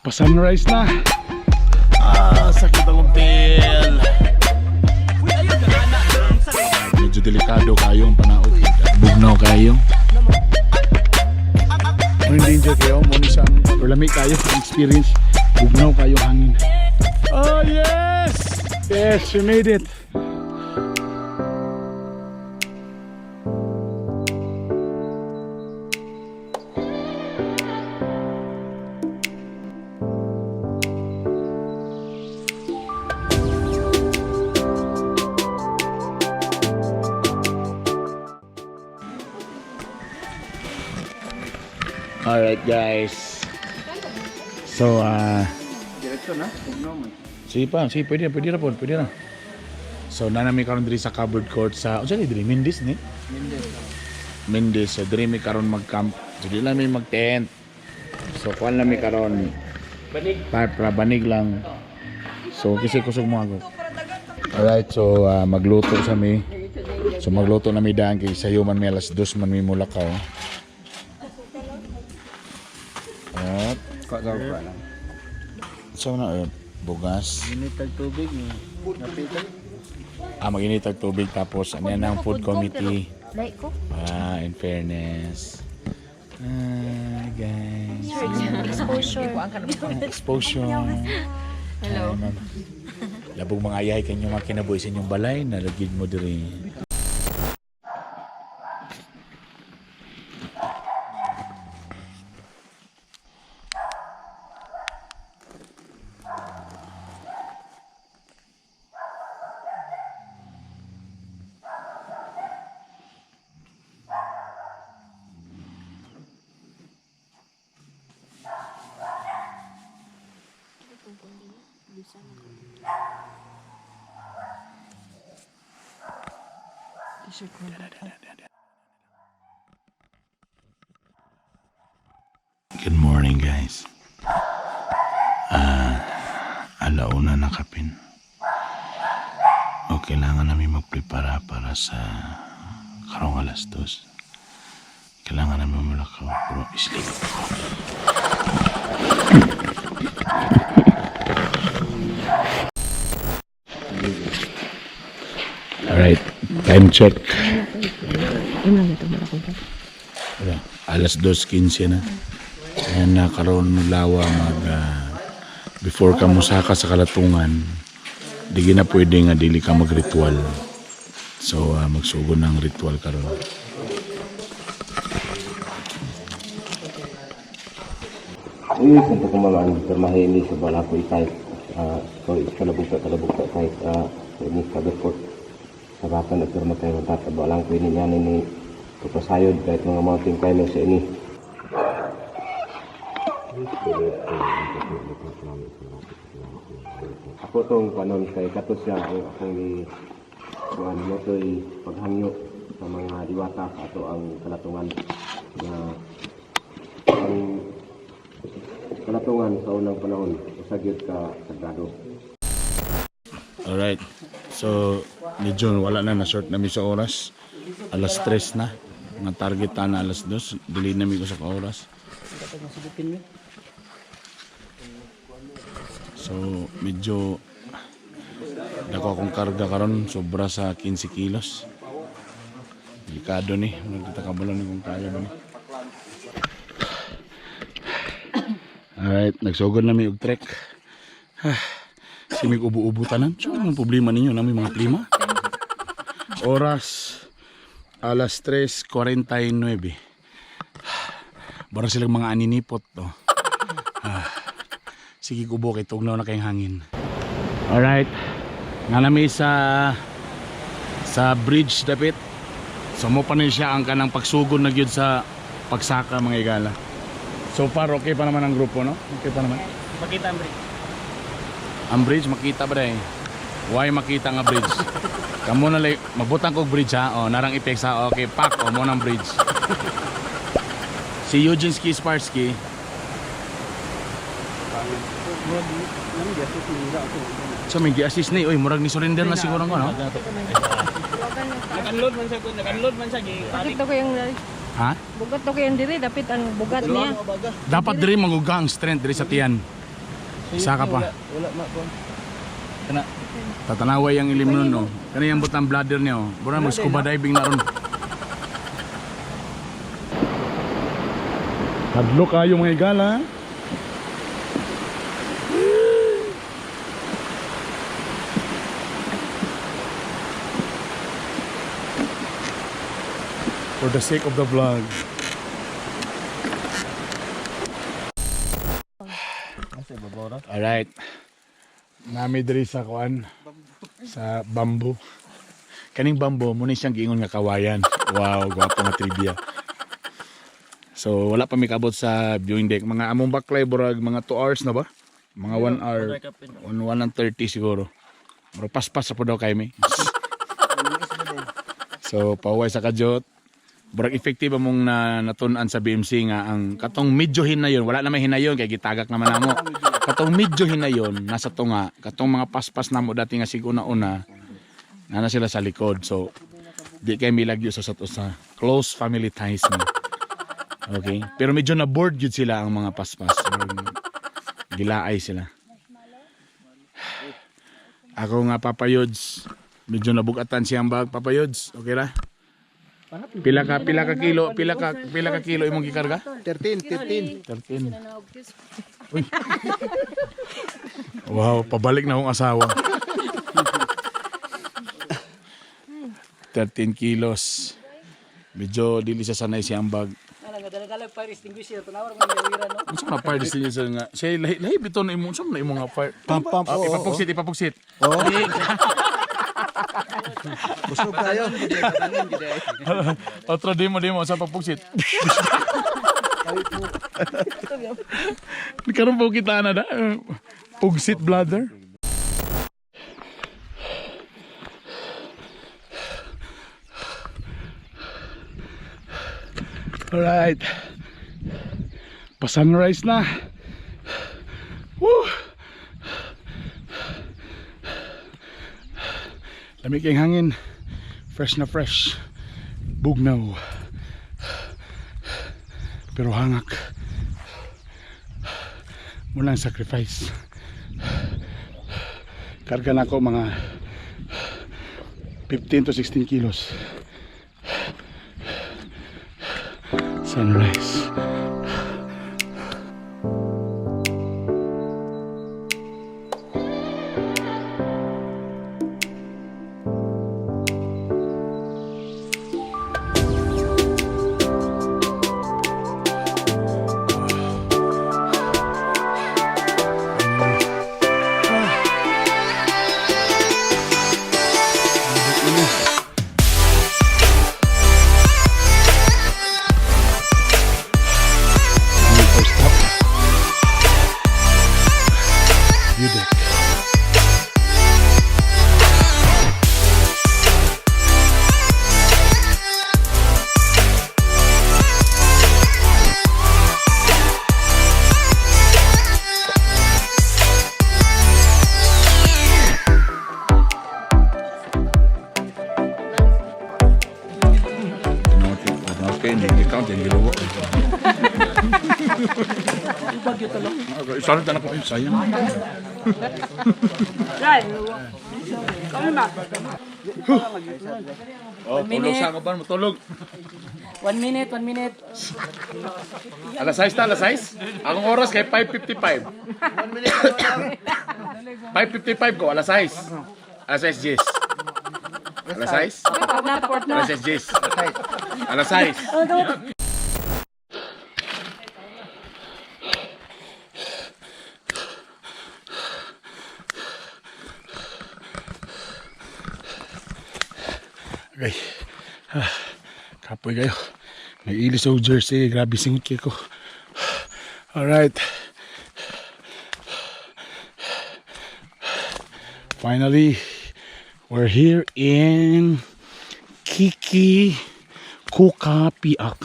Pa-sunrise na. Ah, sakit akong tail. Medyo delikado kayo ang panaog. Bugnaw kayo. Mo danger kayo, mo ni sa or lami kayo ang experience. Bugnaw kayo hangin. Oh yes! Yes, we made it. Alright guys. So Diretso na, tugnaw man. Sige pa, sige pwede na, pwede na po, pwede na. So nanami karon diri sa covered court sa unsa ni diri Mendes ni? Mendes. Mendes, so diri mi karon mag-camp. So di lang mi mag-tent. So kuan lang mi karon. Banig. Para banig lang. So kasi kusog mo ako. Alright, so magluto sa mi. So magluto na mi daan kay sayo man mi alas 2 man mi mulakaw. At Kwa daw pa lang. so na bugas. Init tag tubig ni. Napitan. Ah, mag-init og tubig tapos ano yan ang food committee. Like ko. Ah, in fairness. Ah, guys. Exposure. Exposure. Hello. Ay, ma'am. Labog mga ayahay kanyo mga kinabuhi sa inyong balay, nalagid mo diri. Good morning, guys. Ah, alauna na kapin. O kailangan namin magprepara para sa karong alas 2. Kailangan namin mulakaw pero sleep ako. Alright, time check. Wala, alas 2:15 na. Ayan na karon lawa mag before ka musaka sa kalatungan, di na pwede nga dili ka magritual. So magsugod ng ritual karon. Uy, kung pagkumalaan, permahe ini sa bala ko ikay, ko kalabugta kalabugta kahit ini kaberkot sa bata na perma tayo bata balang ko ini yan ini kapasayod kahit mga mountain climber sa ini. Ako tong kanon kay kato siya ang akong ni kuan mo to'y paghangyo sa mga diwata sa ato ang kalatungan na ang kalatungan sa unang panahon usa gyud ka sagrado. Alright. So, medyo wala na, na-short na mi sa oras. Alas 3 na. Nga target ta na alas 2. Dili na mi ko sa oras. So, medyo dako akong karga karon sobra sa 15 kilos. Delikado ni, nagtata ka ni kung kaya ba ni. Alright, nagsugod na mi og trek. Simig ubo-ubo tanan. So, anong problema ninyo? Nami mga plima? Oras, alas 3:49. Bara silang mga aninipot. Oh. Ah, sige ubo kay tugnaw na kayong hangin. Alright. Nga nami sa bridge dapit. So mo pa ni siya ang kanang pagsugod na gyud sa pagsaka mga igala. So far okay pa naman ang grupo, no? Okay pa naman. Makita ang bridge. Ang bridge makita ba day? Why makita nga bridge? Kamo na lay magbutang kog bridge ha. Oh, narang epekts ha. Okay, pak oh mo nang bridge. Si Eugene Ski Sparsky, so may gi-assist ni, oy, murag ni surrender na siguro ko, no? Nag-unload man siya, nag-unload man siya gi. Bakit to kayong Ha? bugat to kayong diri dapit ang bugat niya. Dapat diri manguga ang strength diri sa tiyan. Isa ka pa. Wala, wala ma ko. Kana. Tatanaway ang ilim nun, no? Kani yung butang bladder niya, oh. Bura mag scuba diving na ron. Hadlo kayo mga igala. For the sake of the vlog. Alright. Nami diri sa kuan sa bamboo. Kaning bamboo mo ni siyang giingon nga kawayan. Wow, gwapo nga trivia. So wala pa mi kabot sa viewing deck. Mga among baklay burag mga 2 hours na ba? Mga 1 hour, 1 and 30 siguro. Mura paspas sa po daw kay mi. So paway sa kajot. Burag effective among na natun-an sa BMC nga ang katong medyo hinayon, wala na may hinayon kay gitagak naman namo. Katong medyo hinayon nasa tunga, katong mga paspas namo dati nga sig una-una nana sila sa likod. So di kay milagyo sa usa. Close family ties mo. Okay? Pero medyo na bored yun sila ang mga paspas. Murag gilaay sila. Ako nga Papa Yods, medyo nabugatan siyang bag Papa Yods. Okay ra? Pila ka kilo, pila ka kilo imong gikarga? 13, 13. 13. Uy. Wow, pabalik na akong asawa. 13 kilos. Medyo dili siya sanay siyang bag. Fire extinguisher tanawar mo gawira no. Unsa man fire extinguisher nga? Siya lahi lahi bitaw na imo, unsa man na imo nga fire? Pump, pump, Ah, oo, ipapuksit, ipapuksit. Oo. Busog tayo. Otro demo demo sa pagpuksit. Karon po kita na da. Pugsit bladder. Alright. Pa-sunrise na. Woo! Lamig kayong hangin. Fresh na fresh. Bugnaw. Pero hangak. Muna ang sacrifice. Karga na ako mga 15 to 16 kilos. Sunrise. First stop. View deck. Okay, hindi count yung giluwa. Sana na ko sayang. Oh, tulog sa ako ba? Matulog. 1 minute, 1 minute. Alas 6 ta, alas 6. Akong oras kay 5:55. 5:55 ko, alas 6. Alas 6, Jis. Alas 6? Alas 6, Jis. Alas 6. Okay. Ah, kapoy kayo. Naiilis og jersey. Grabe singot kayo ko. Alright. Finally, we're here in Kiki Kukapiak.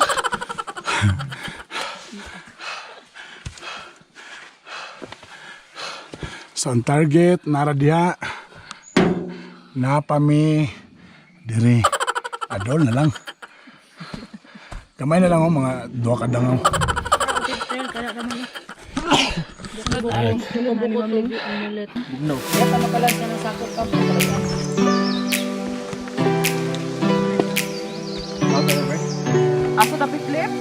So, ang target, nara diha. Napami diri. Adol na lang. Kamay na lang oh, mga duha ka dangaw. Alright. Buko tubo amulet. Kaya ka makalan sa ng sakop kampo. Aso tapi flip?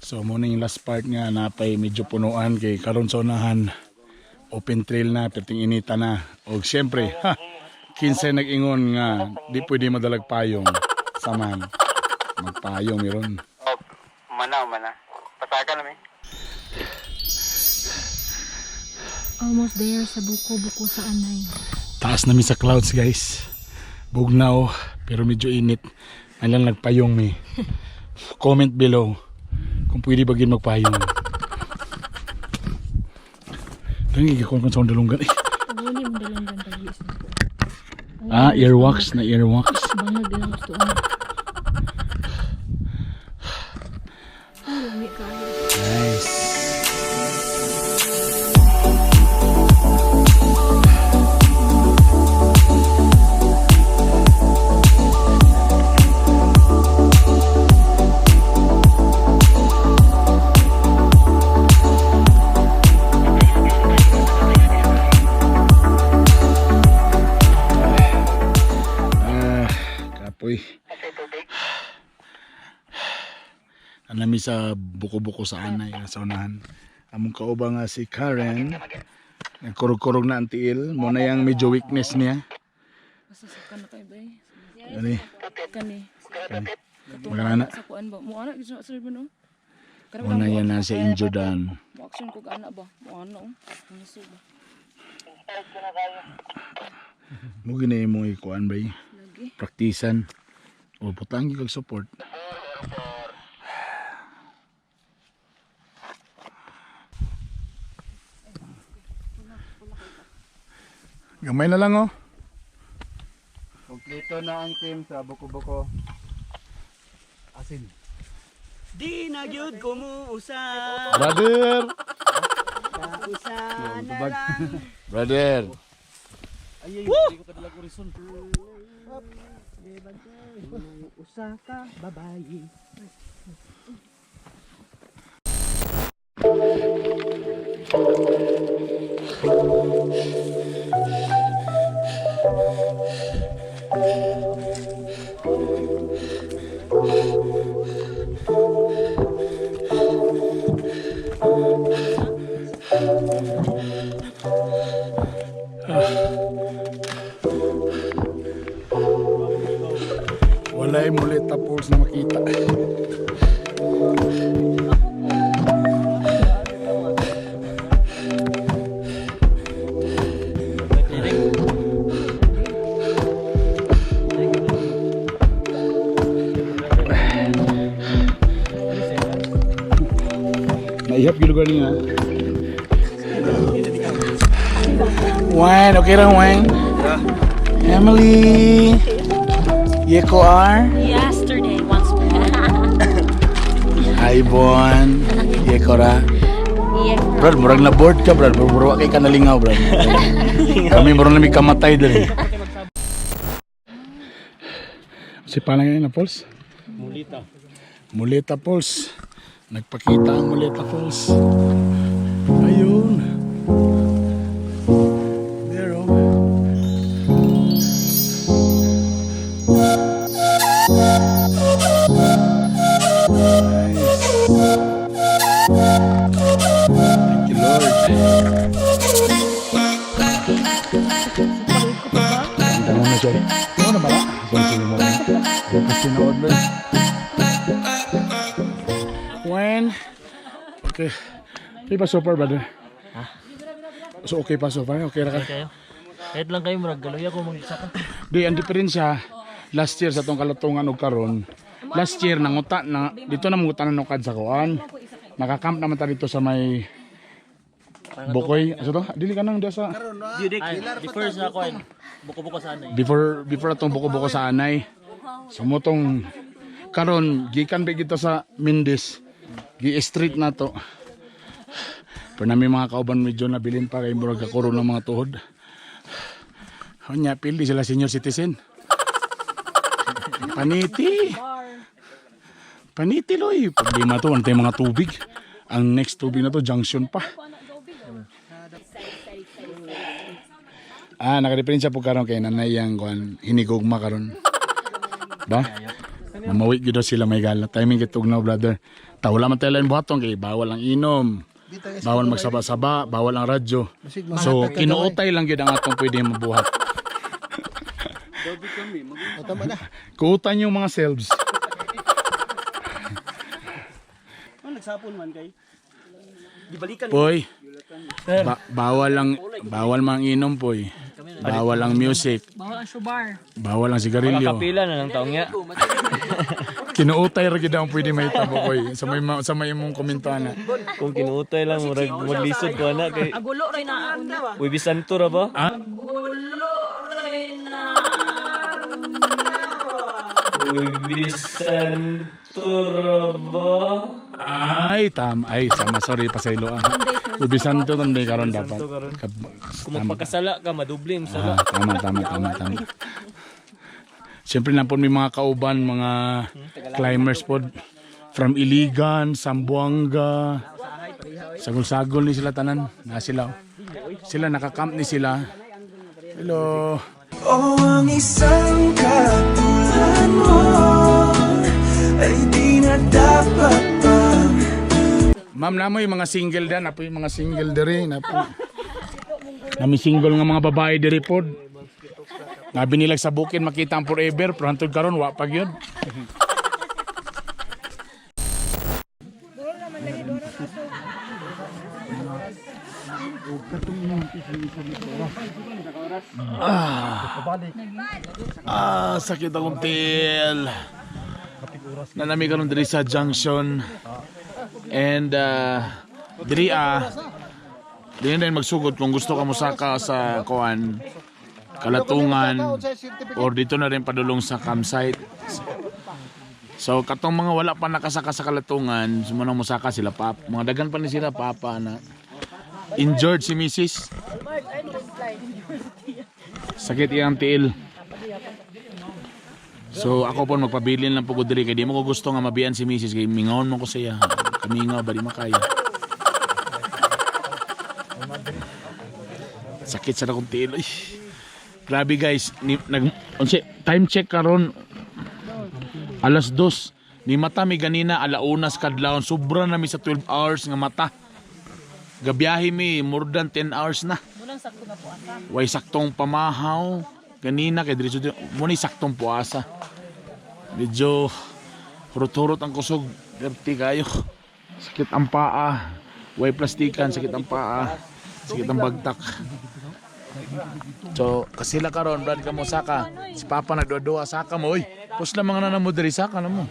So mo na yung last part nga napay medyo punuan kay karon sa unahan open trail na perting inita na. Og siyempre, ha, kinsay nag-ingon nga di pwede madalag payong samahan. Magpayong meron. Oh, mana, mana. Pasaka na mi. Almost there sa buko-buko sa anay. Taas namin sa clouds, guys. Bugnaw pero medyo init. May lang nagpayong mi. Comment below kung pwede ba gid magpayong. Dali gikon kon sa dalunggan. Eh. Paguli mong dalanggan pag-iis na po. Ah, earwax na earwax. Bangag lang gusto ano. Ay, lami kaayo. Nice. Ah, kapoy. Anami sa buko-buko sa anay sa unahan. Among kauba nga si Karen. Nagkurog-kurog na ang tiil. Mo na yung medyo weakness niya. Masasaktan na tayo ba eh. Ani, Kani. kani. Mga na. Sa kuan ba? Mo ana gid sa sir ba no? Mo na yan na siya injured an. Mo action ko ana ba? Mo ana oh. Ang liso ba? Mo gina mo ikuan bay. Lagi. Praktisan. O putang gyud kag support. Gamay na lang oh. Kompleto na ang team sa buko-buko. Asin. Di na gyud ko muusa. Brother! Usa na lang. Brother! Ay, ay, hindi ko kadala orison. Usa ka babayi. Walay muleta poles na makita. Naihap yung lugar niya. Wine, okay lang wine. Emily. Yeko R. Yesterday, once more. Hi, Bon. Yeko ra. Yeah. Brad, murag na board ka, Brad. Murag kay kanalingaw, Brad. Kami murag na may kamatay dali. Si paano yun na, Pauls? Mulita. Muleta Falls. Nagpakita ang Muleta Falls. Ayun. There, oh. Nice. Thank you, Lord. Ang na siya. Ano ba? Sige, mo. Sinuod, Lord. When? Okay. Okay pa so far, brother? So okay pa so far? Okay ra ka? Kayo. Kahit lang kayo murag galoy ako mag-isa ka. Di, ang diferensya, last year sa tong kalatungan og karon, last year nanguta na, dito na manguta na nukad sa kuan. Nakakamp naman ta dito sa may Bukoy, asa to? Dili ka nang diya sa Before sa kuan. Buko-buko sa anay. Before atong buko-buko sa anay. So motong karon gikan ba kita sa Mindis. Gi street na to. Pero nami mga kauban medyo nabilin pa kay murag kakuro ng mga tuhod. Unya pili sila senior citizen. Paniti. Paniti loy. Problema to, antay mga tubig. Ang next tubig na to, junction pa. Ah, nakareferensya po karon kay nanay yang kuan hinigugma karon. Ba? Mamawi gyud daw sila may gala. Timing kay tugnaw, brother. Ta wala man tayo lain buhaton kay bawal ang inom. Bawal magsaba-saba, bawal ang radyo. So kinuutay lang gyud ang atong pwede mabuhat. Kuutan yung mga selves. Ano nagsapon man kay? Gibalikan. Poy. Bawal ang bawal mang inom, poy. Bawal ang music. Bawal ang subar. Bawal ang sigarilyo. Kapila na lang taong niya. Kinuutay ra gyud ang pwede mahitabo koy. Sa may imong komentana. Kung kinuutay lang, murag maglisod ko na kay Agulo rin na una. Uy, bisanto ra ba? Ah? Uy, bisanto ra ba? Ay, tam. Ay, sama. Sorry, pasaylo. Ah. Ubi santo tanday karon dapat. Kung magpakasala ka, madubli ang sala. Ah, tama, tama, tama, tama. Siyempre na po may mga kauban, mga climbers po from Iligan, Sambuanga, Sagol-sagol ni sila tanan. Na sila. Oh. Sila nakakamp ni sila. Hello. O ang isang katulad mo ay di na dapat pa. Ma'am, namo yung mga single dan, napo yung mga single diri, napo. Nami single nga mga babae diri pod. Nabi nila sa bukid makita ang forever, pero hantod karon wa pa gyud. Ah, sakit akong tiil. Nanami karon diri sa junction. And diri diri na magsugod kung gusto ka mosaka sa kuan Kalatungan or dito na rin padulong sa campsite. So katong mga wala pa nakasaka sa Kalatungan, sumunang mosaka sila pap. Mga dagan pa ni sila papa na injured si Mrs. Sakit iyang tiil. So ako po magpabilin lang po ko diri kay di mo ko gusto nga mabiyan si Mrs. kay mingawon mo ko siya. Kamingaw ba di makaya. Sakit sa akong tiil. Ay. Grabe guys, ni, nag unsi, time check karon 2:00. Ni mata mi ganina 1:00 kadlawon. Sobra na mi sa 12 hours nga mata. Gabiyahe mi more than 10 hours na. Munang sakto na po asa. Way saktong pamahaw ganina kay diretso mo ni saktong puasa. Medyo hurot-hurot ang kusog, dirty kayo. Sakit ang paa. Way plastikan, sakit ang paa. Sakit ang bagtak. So, kasila karon brad ka mo saka. Si Papa nagduwa saka mo, oy. Pus lang mga nana mo diri saka na mo.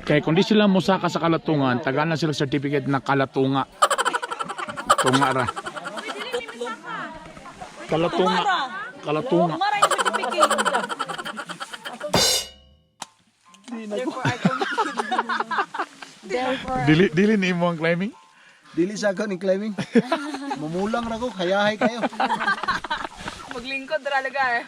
Kay kung di sila mosaka sa kalatungan, tagaan na sila certificate na kalatunga. Tunga ra. Kalatunga. Kalatunga. Mara yung certificate. Dili dili ni mo ang climbing? Dili sa ako ni climbing. Mumulang ra ko, hayahay kayo. Maglingkod ra lugar.